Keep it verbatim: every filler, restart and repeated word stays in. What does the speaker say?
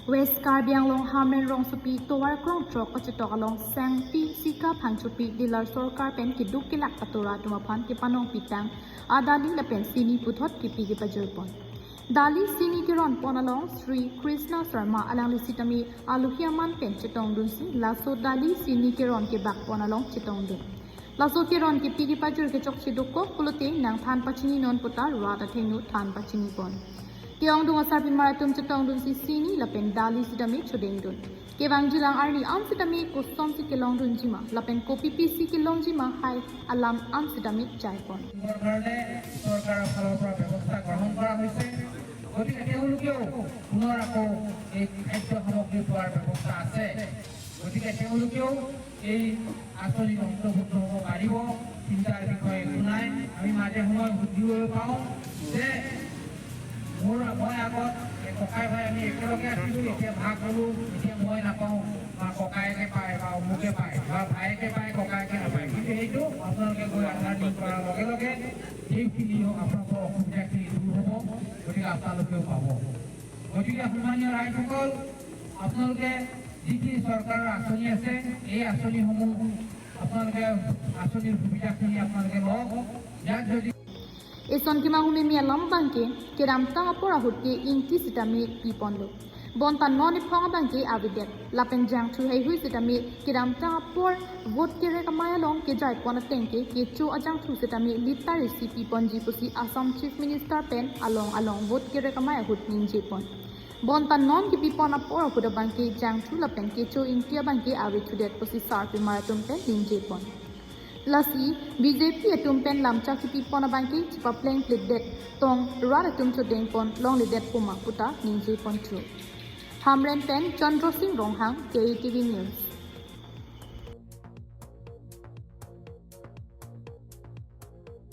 West Karbi Anglong Hamren rongsopi tovar krongthrok kachetok along Sangpi Sika Phangchopi dealer sorkar pen keduk kelak atora atum aphan kepanong pitang adali lapen sini puthot kepi kepajirpon. Dali sini keronpon along Sri Krishna Sharma alangli sitame alohi aman pen chetongdunsi laso dali sini keron kebakpon along chetongdun. Laso keron kepi kepajir kechokche dokok pulote nangthan pachini non puta rat athengno than pachinipon. Ke-ongdung asarpimar atum chetongdunsi sini lapen dali sitame chodengdun. Kevangjilang arni an sitame kosonsi kelongdunjima lapen kopipisi kelongjima hai alam an sitame jaipon. সৰকাৰে চৰকাৰৰ ফালৰ পৰা ব্যৱস্থা গ্ৰহণ কৰা হৈছে। গতিকে তেওঁলোকেও পুনৰ আকৌ এই খাদ্য সামগ্ৰী পোৱাৰ ব্যৱস্থা আছে। গতিকে তেওঁলোকেও এই আঁচনিত অন্তৰ্ভুক্ত হ'ব পাৰিব, চিন্তাৰ বিষয় একো নাই। আমি মাজে সময়ে শুনিবলৈ পাওঁ যে মোৰ, মই আগত এই ককাই ভাই আমি একেলগে আছিলোঁ, এতিয়া ভাগ হ'লোঁ, এতিয়া মই নাপাওঁ বা ককায়েকে পায় বা অমুকে পায় বা ভায়েকে পায়, ককায়েকে নাপায়। কিন্তু এইটো আপোনালোকে গৈ আধাৰ লিংক কৰাৰ লগে লগে সেইখিনি আপোনালোকৰ অসুবিধাখিনি দূৰ হ'ব, গতিকে আপোনালোকেও পাব। গতিকে সন্মানীয় ৰাইজসকল, আপোনালোকে যিখিনি চৰকাৰৰ আঁচনি আছে, এই আঁচনিসমূহ আপোনালোকে, আঁচনিৰ সুবিধাখিনি আপোনালোকে লওক। ইয়াত যদি Eson kemang humeme alam abangke kedamtang apor ahut ke ingti sitame piponlo. Bonta non ephong abangke avedet. Lapen jangthu heihui sitame kedamtang apor vote kerek amei along kejaipon ateng ke kecho ajangthu sitame litar isi piponji pusi Assam Chief Minister pen along along vote kerek amei ahut ningjepon. Bonta non kepipon apor ahut abangke jangthu lapen kecho ingti abangke avethudet pusi sarpimar atum pen ningjepon. Lasi B J P atum pen lamchak kepipon abangke chepaplengpledet tong rat atum chodengpon longledet puma puta ningjeponthu. Hamren pen Chandra Singh Ronghang, K E T V News.